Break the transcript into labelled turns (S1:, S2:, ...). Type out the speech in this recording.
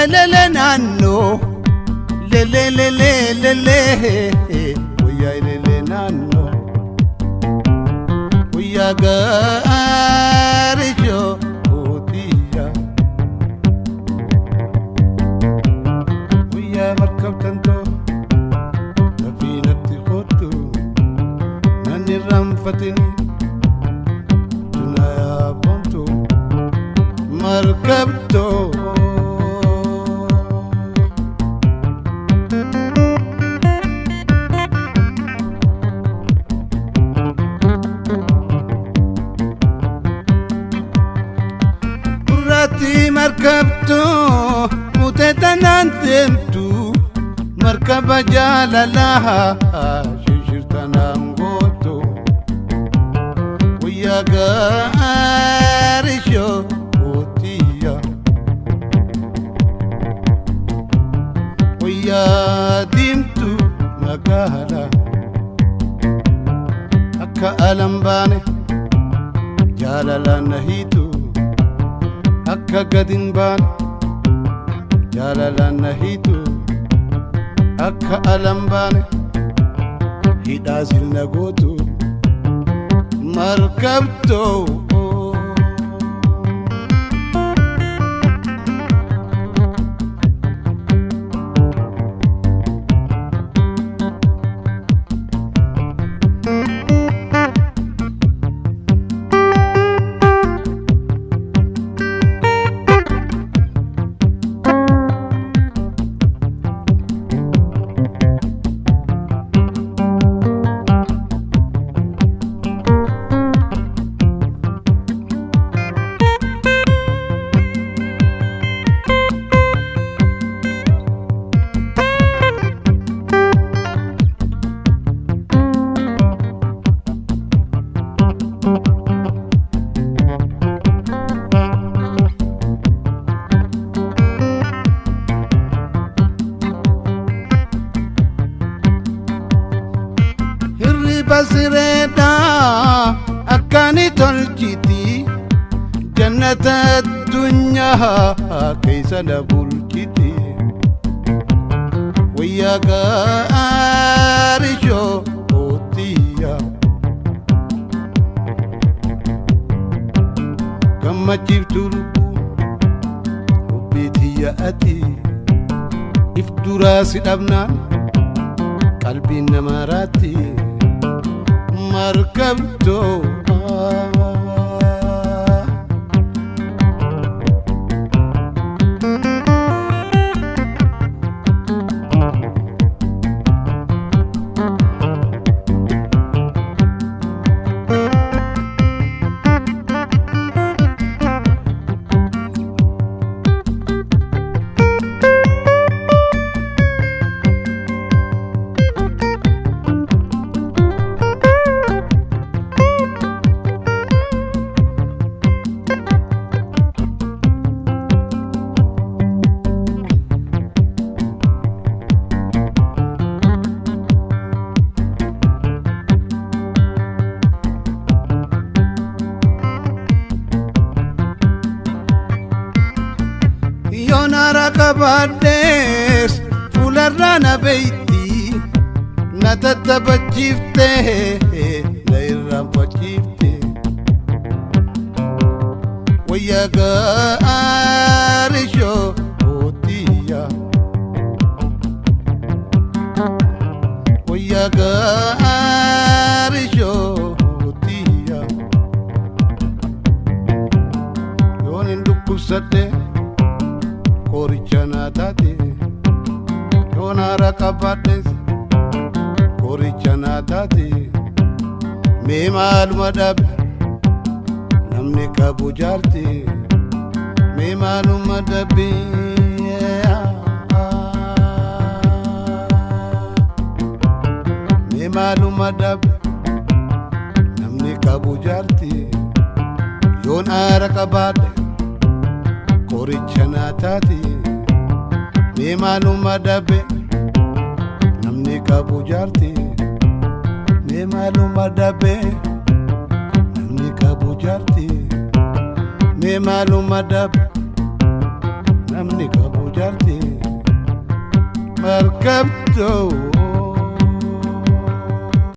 S1: Wayya lele naanno lele lele lele wayya lele naanno wayya gaarijo otiya wayya markabtanto safiinatti kottu nan irraanfatini tunaa bontu markabto. Markabto mutetanaan deemtu markaba jaalalaa shishirtanaan gootu wayya gaarisho otiya wayya diimtu magaala akka alan baane jaalalaan na hiitu akka gadin baane jaalalaan na hiitu akka alan baane hidhaa silna gootu markabto. Hirriba akkaani tolchiti jannata addunyaa keessa na bulchiti wayya gaarisho otiya gammachiiftu lubbuu hubbeetiyya ati if duraa si dhabnaan qalbiin nama raatti markabto. Yoon hara qabaadhees fuularraa na beeyti na tattabachiiftee na irraanfachiifte wayya gaarisho otiya wayya gaarisho otiya yoon hin dhukkubsadhe qoricha naa taate yoon hara qabaadhes qoricha naa taate mee maaluma dhabe namni qabu jaarti mee maaluma dhabe mee maaluma dhabe namni qabu jaarti yoon hara qabaadhe qoricha naa taate mee maaluma dhabe namni qabu jaarti mee maaluma dhabe namni qabu jaarti mee maaluma dhabe namni qabu. jaarti. Markabtoo